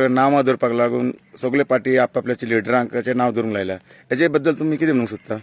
नांवां दवरपाक लागून सगळे पार्टी आपआपल्याच्या लिडरांचे नांव दवरूंक लायल्या, हेजे बद्दल तुमी कितें म्हणूंक सोदता?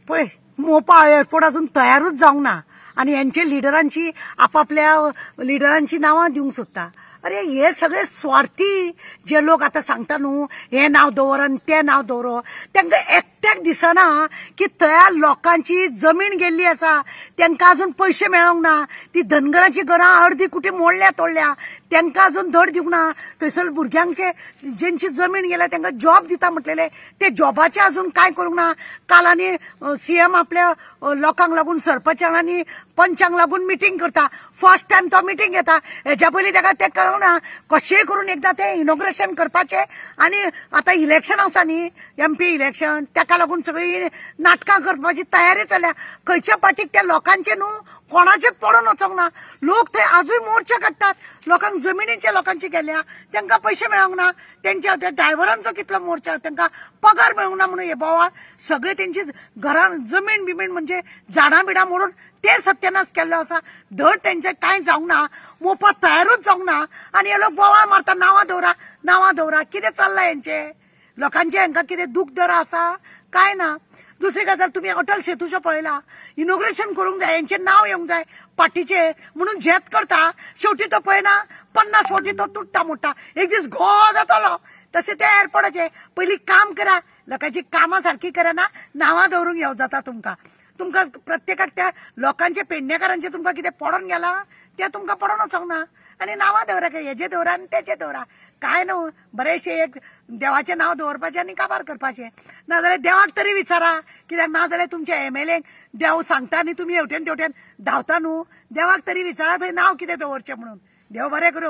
पळय, मोपा एअरपोर्ट अजून तयारूच जावंक ना आनी हेंचे लिडरांची आपापल्या लिडरांची नांवां दिवंक सोदता. अरे हे सगळे स्वार्थी जे लोक आतां सांगता न्हू हें नांव दवर आनी तें नांव दवर, तांकां एकट्याक दिसना की त्या लोकांची जमीन गेल्ली आसा, तांकां अजून पयशे मेळोंक ना, ती धनगराची घरां अर्दी कुटी मोडल्या तोडल्या, तांकां अजून धड दिवंक ना. थंयसर भुरग्यांचे जेंची जमीन गेल्या तांकां जॉब दिता म्हटलेले, ते जॉबाचे अजून कांय करूंक ना. काल आनी सीएम आपल्या लोकांक लागून सरपंचांक आनी पंचांक लागून मिटींग करता, फर्स्ट टायम तो मिटींग घेता. हेच्या पयलीं ताका तें करूंक ना, कशेंय करून एकदां तें इनॉग्रेशन करपाचें. आनी आतां इलेक्शन आसा न्ही, एमपी इलेक्शन, ताका लागून सगळीं नाटकां करपाची तयारी चल्ल्या. खंयच्या पार्टीक त्या लोकांचे न्हू कोणाचेच पडून वचोंक ना. लोक थंय आजूय मोर्चा काडटात, लोकांक जमिनीचे लोकांची गेल्या, तांकां पयशे मेळोंक ना, तेंच्या त्या ड्रायव्हरांचो कितलो मोर्चा, तांकां पगार मेळोंक ना म्हणून हे बोवाळ सगळे तेंची घरां जमीन बिमीन म्हणजे झाडां बिडां मोडून ते सत्यानाश केल्लो आसा. धड तेंचे कांय जावंक ना, मोपा तयारूच जावंक ना आनी हे लोक बोवाळ मारता, नांवां दवरा नांवां दवरा. कितें चल्लां हेंचें? लोकांचें हांकां कितें दूख दर आसा काय ना? दुसरी गजाल, तुमी अटल सेतूचो पळयला, इनॉग्रेशन करूंक जाय, हेंचें नांव येवंक जाय पार्टीचें म्हणून झेत करता, शेवटी तो पळयना 50 फावटी तो तुट्टा मोडटा, एक दीस घो जातलो. तशें ते एअरपोर्टाचें पयलीं काम करा, लोकांची कामां सारकी करा, नांवां दवरूंक येव जाता तुमकां. तुमकां प्रत्येकाक त्या लोकांचे पेडणेकारांचे तुमकां कितें पडोन गेलां तें तुमकां पडोन वचोंक ना. आनी नांवां दवरा, हेजें दवरा आनी तेजें दवरा, कांय न्हू. बरेंशें एक देवाचें नांव दवरपाचें आनी काबार करपाचें. नाजाल्यार देवाक तरी विचारा, कित्याक नाजाल्यार तुमच्या एमएलएक देव सांगता आनी तुमी हेवटेन तेवटेन धांवता न्हू. देवाक तरी विचारा थंय नांव कितें दवरचें म्हणून. देव बरें करूं.